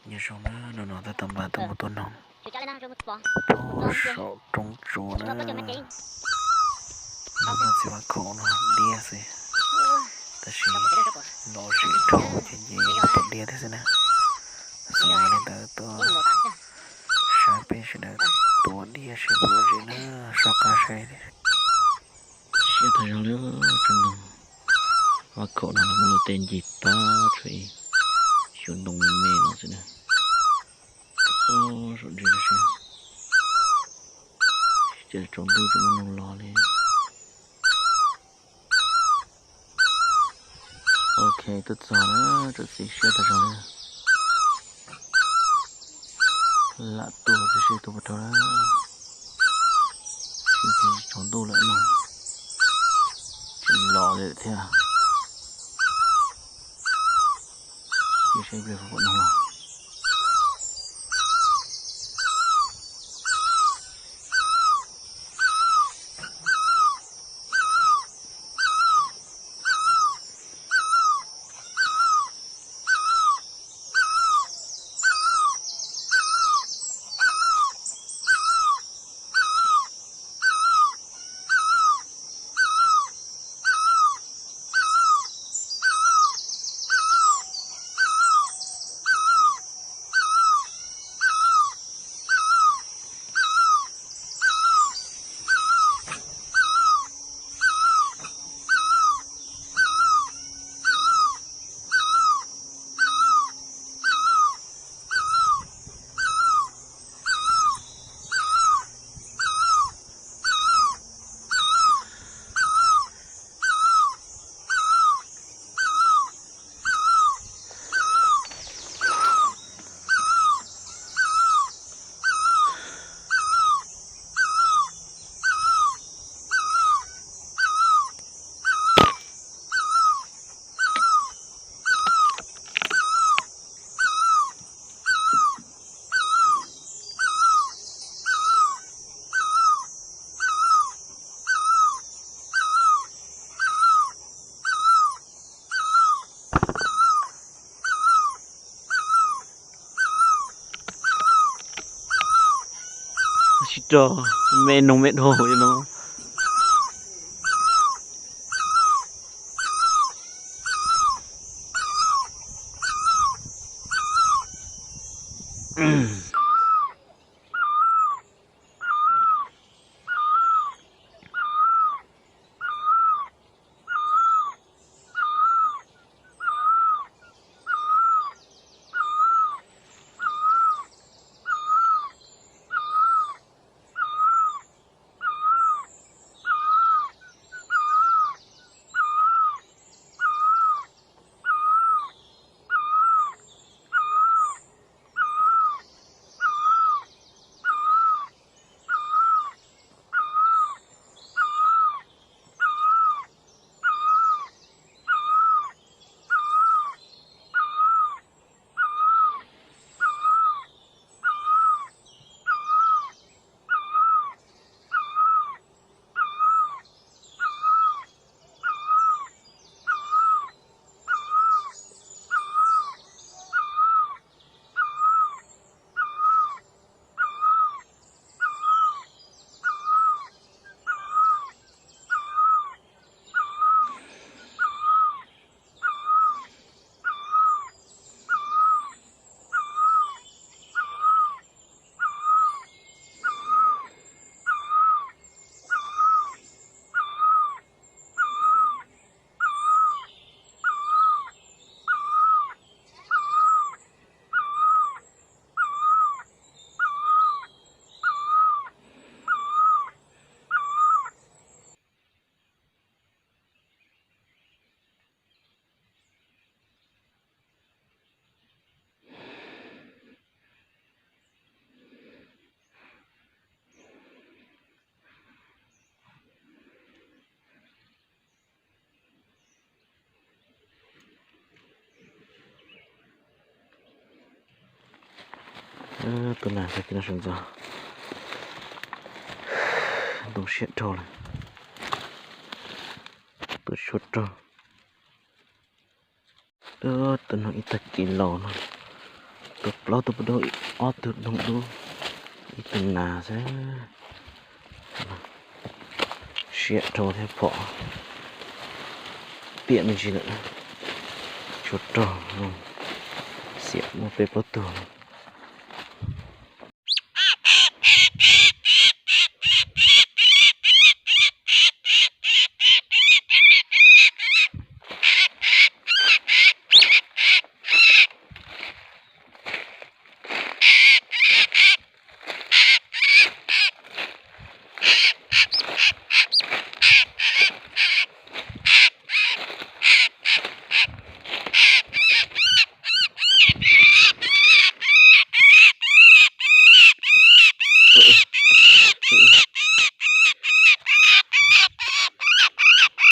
Nyob zoo na, hnub no tab tom npaj tuaj mus tua noog puag saum roob tsua na. Hnub no txiv Vaj Khaum no diab xwb, tab sis lom zem dhau ces nce tua diab thiab xwb na. Xav li ntawd tuaj saib peb sawv daws tua diab seb puas lom zem na, soj qab saib. Siab tag zog li, tsob ntoo Vaj Khaum no muaj luaj tej ncig tag, tshuav ib xyuas ntoo me me no xwb na. Saum ntsis tab sis ces tsaus ntuj tsis muaj noog los li. Ok, tuaj txog na, tsoom txiv, siab tag zog li. Lam tuaj txog seb tuaj puas raug na. Tsaus ntuj lawm no tsis los li thiab. Cia seb ib pliag puas pom noog los. Sib rog me noog me dhau li no. Tuaj nag tag kis no sawv ntxov, ntoo siab dhau lawm, tuaj tshuab rog. Tuaj nag ib tag kis los no, Tua plaub tug poj dub, ob tug noog dub, ib tug nas xwb. Siab dhau thiab, phom piam me ntsis lawm. Tshuav rog, xiam muaj peb plaub tug.